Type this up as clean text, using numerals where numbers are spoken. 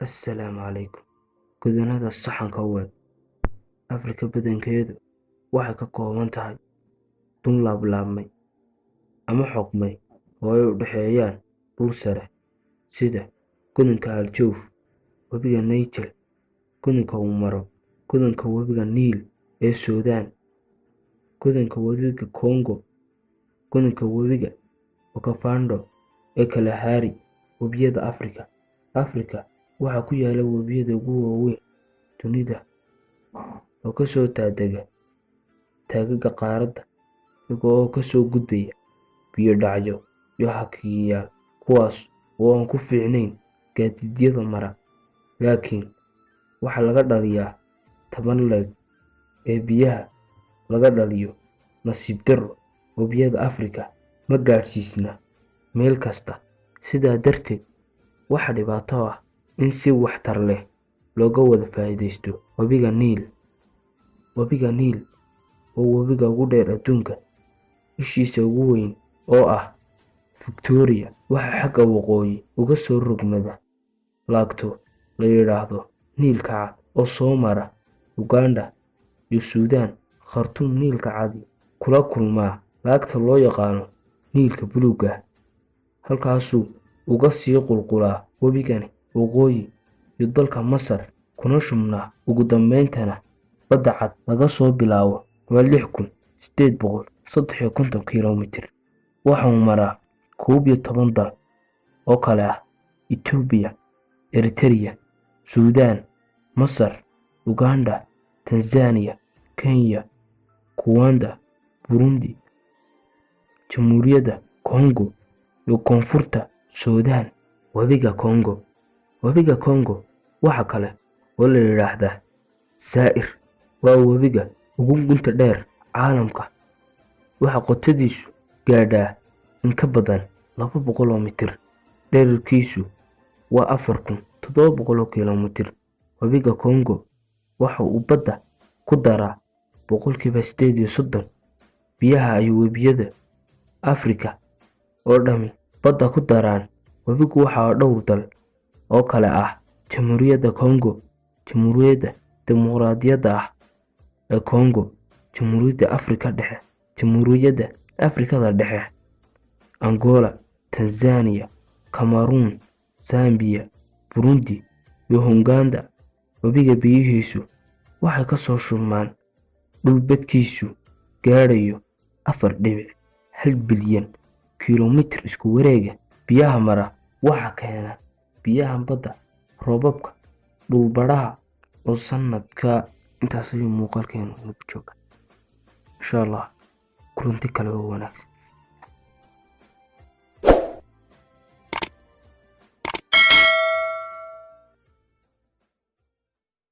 Assalaamu calaykum. Go'doonada saxanka u eg. Afrika badankeedu waxay ka kooban tahay dun laablaabmay ama xoqmay oo ay u dhexeeyaan dhul sare sida Godonka Al-Jawf, Webiga Niger, Godonka uu maro Godonka Webiga Niil ee Suudaan, Godonka Webiga Congo, Godonka Webiga Okavango ee Kalahari. Webiyada Afrika. Afrika waxaa ku yaala webiyada ugu waaweyn dunida oo ka soo daadega taagagga qaaradda iyaga oo ka soo gudbaya biyo-dhacyo iyo hakiyeyaal kuwaas oo aan ku fiicnayn gaadiidyada mara, laakiin waxaa laga dhaliyaa 10 le'eg ee biyaha laga dhaliyo. Nasiib darro, webiyada Afrika ma gaadhsiisna meel kasta, sidaa darteed waxaa dhibaato ah in si waxtar leh looga wada faa'iidaysto Webiga Niil. Webiga Niil waa webiga ugu dheer adduunka. Ishiisa ugu weyn oo ah Victoria waxay xagga waqooyi uga soo rogmada laagto la yiraahdo Niilka Cad oo soo mara Uganda iyo Suudaan. Khartoum Niilka Cadi kula kulmaa laagta loo yaqaan Niilka Buluugga ah, halkaasuu uga sii qulqulaa webigani waqooyi iyo dalka Masar kuna shubmaa ugu dambeyntiina Badda Cad. Laga soo bilaabo waa 6853 kiiloomitir. Waxa uu maraa 11 dal oo kala ah Itoobiya, Eritrea, Suudaan, Masar, Uganda, Tansaaniya, Kenya, Rwanda, Burundi, Jamhuuriyadda Congo iyo Koonfurta Suudaan. Webiga Congo. Webiga Congo waxa kale oo la yiraahdaa Zaire waa webiga ugu gunta dheer caalamka. Waxaa qotodiisu gaadhaa in ka badan 200 mitir. Dhererkiisu waa 4700 kiiloomitir. Webiga Congo waxa uu badda ku daraa 38% biyaha ay webiyada Afrika oo dhami badda ku daraan. Webigu waxa uu dhowr dal oo kala ah Jamhuuriyadda Congo, Jamhuuriyadda Dimuqraadiga ah ee Congo, Jamhuuriyadda Afrikada Dhexe, Jamhuuriyadda Afrikada Dhexe, Angola, Tansaaniya, Cameroon, Zambiya, Burundi iyo Uganda. Webiga biyihiisu waxay ka soo shubmaan dhul bedkiisu gaadhayo 4.1 bilyan kiiloomitir isku wareega. Biyaha mara waxaa keena biyaha badda, roobabka, dhul-badhaha oo sanadka. Intaas ayuu muuqaalkeenu inagu jooga. Insha Allah kulanti kale oo wanaagsan.